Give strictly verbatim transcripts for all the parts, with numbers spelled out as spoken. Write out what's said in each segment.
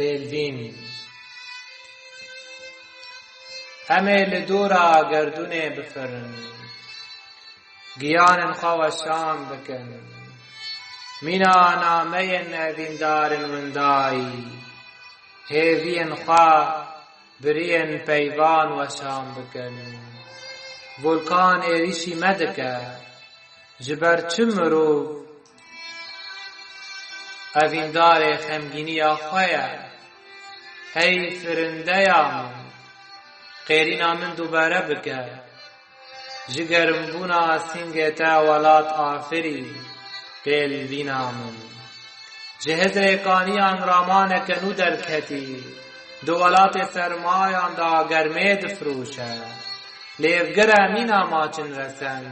Bêlvîn. Em ê li dora gerdûnê bifirin. Giyanên xwe weşan bikin. Mîna nameyên evîndarên windayî. Hêviyên xwe biriyên peyvan weşan bikin. Volkan êrîşî me dike. Ji ber çi mirov evîndarê xemgîniya xwe ye? Hey firindeya min, qêrîna min dubare bike. Ji germbûna sîngê te welat afirî, bêlvîna min. Ji hizrê kaniyan ramaneke nû derketî, di welatê sermayan de germê difiroşe. Lêvgire mîna maçin resen.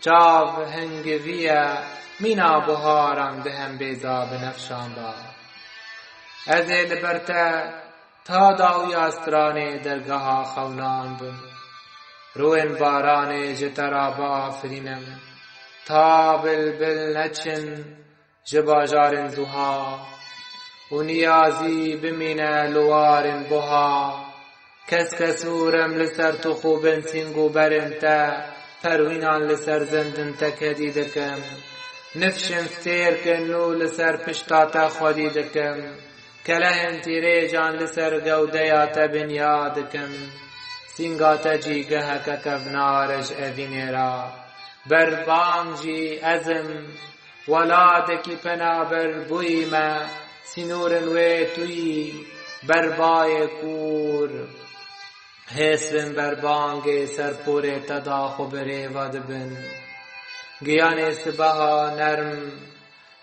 Çav hingivî ye, mîna buharan di hembêza binefşan de. Ez ê li ber te ta dawiya stranê dergeha xewnan bim. Rûyên baranê ji te re biafirînim. Ta bilbil neçin ji bajarên zuha û niyazî bimîne li warên buha. Kes kes û rem li ser tux û bin sîng û berên te, perwînan li ser zindin te kedî dikim. Nifşên stêrkin nû li ser pişta te xwedî dikim. Kelehên tîrêcan li ser gewdeya te binya dikim. Sînga te cîgeheke kevnar e ji evînê re. Berbang jî ez im. Welatekî penaberbûyî me, sînorên wê tuyî, berbayê kûr. Hêsên berbangê ser porê te da xwe bi rêva dibin. Giyanê sibeha nerm,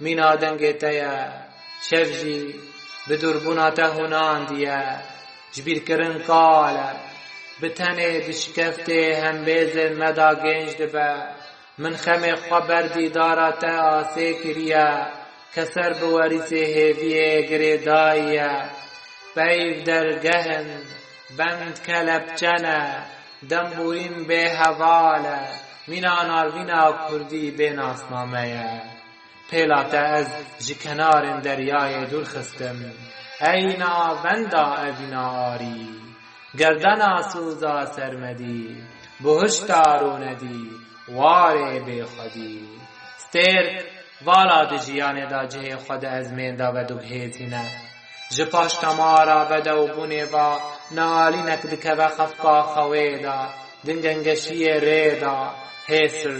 mîna dengê te ye. Şev jî bi dûrbûna te hûnandiye. Ji bîrkirin kal e. Bi tenê di şikeftê hembêzên me de gênc dibe. Min xemê xwe ber dîdara te asê kiriye, ke ser bi werîsê hêviyê girêdayî ye. Peyv dergeh in, bend kelepçe ne, dembûyîn bêheval e, mîna narvîna kurdî bê nasname ye. Pêla te ez ji kenarên deryayê dûr xistim, ey navenda evîna arî. Gerdena soza sermedî, buhişta ronedî, warê bêxwedî. Stêrk vala di jiyanê de cihê xwe di ezmên de vediguhêzîne. Ji paş temara bedewbûnê ve nealînek dikeve xefka xewê de, di gengeşiyê rê de, hêsir.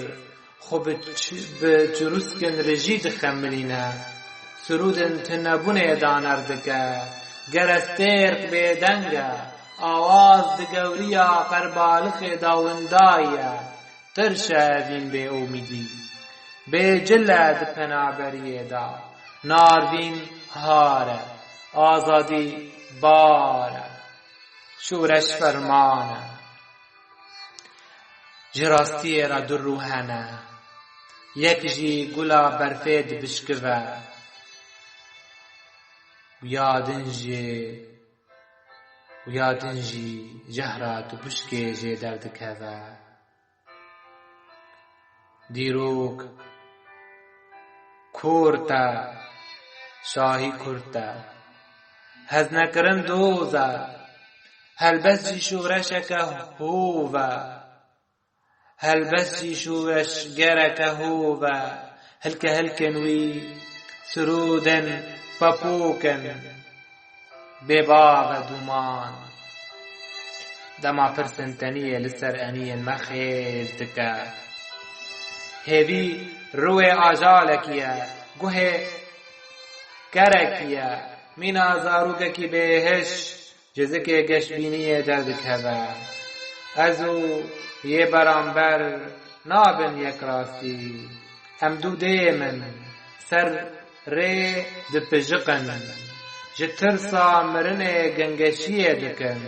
Xwe bi ç-, bi çirûskên rijî dixemilîne. Sirûdên tunebûnê daner dike. Gere stêrk bêdeng e. Awaz di gewriya qerbalixê de windayî ye. Tirş e evîn bêomîdî. Bêcil e di penaberiyê de. Narvîn har e. Azadî bar e. Şoreş ferman e. Ji rastiyê re du rû hene. Yek jî gula berfê dibişkive. Û ya din jî, û ya din jî jehra dibişkê jê derdikeve. Dîrok kurt e, şahî kurt e. Heznekirin doz e. Helbest jî şoreşeke hov e. Helbest jî şoreşgereke hov e. Hilke hilkên wî sirûdên pepûk in. Bêbav e dûman. Dema pirsên teniyê li ser eniyên me xêz dike. Hêvî rûyê ajalekî ye, guhê kerekî ye, mîna zarokekî bêhiş ji zikê geşbîniyê derdikeve. Ez û yê beramber nabin yekrastî. Em dû dê min ser rê dipijiqin. Ji tirsa mirinê gengeşiyê dikin.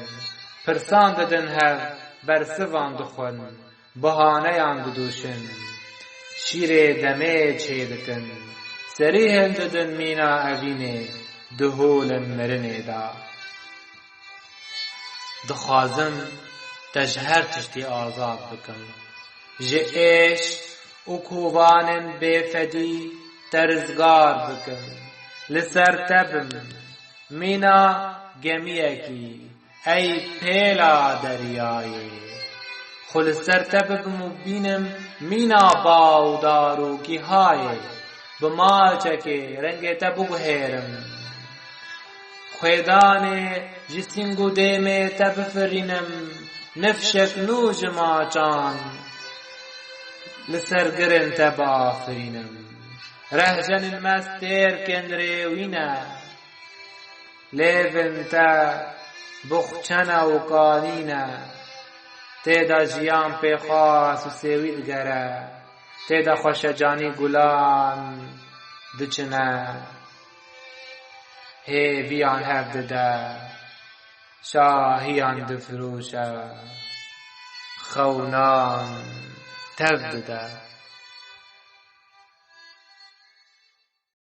Pirsan didin hev, bersivan dixwin. Bahaneyan didûşin. Şîrê demê çêdikin. Serî hildidin mîna evînê, diholin mirinê de. Dixwazim te ji her tiştî azad bikim. Ji êş û kovanên bêfedî te rizgar bikim. Li ser te bim. Mîna gemiyekî, ey pêla deryayê. Xwe li ser te bibim û bînim mîna ba û darokî hayê. Bi maçekê rengê te biguhêrim. Xwêdanê ji sîng û dêmê te bifirînim, nifşek nû ji maçan li ser girên te biafirînim. Rehjenên me stêrkên rêwî ne, lêvên te buxçe ne û kanî ne. Tê de jiyan pêxwas û sêwî digere, tê de xweşecanî gulan diçine. Hêviyan hev dide, şahiyan difiroşe, xewnan tev dide.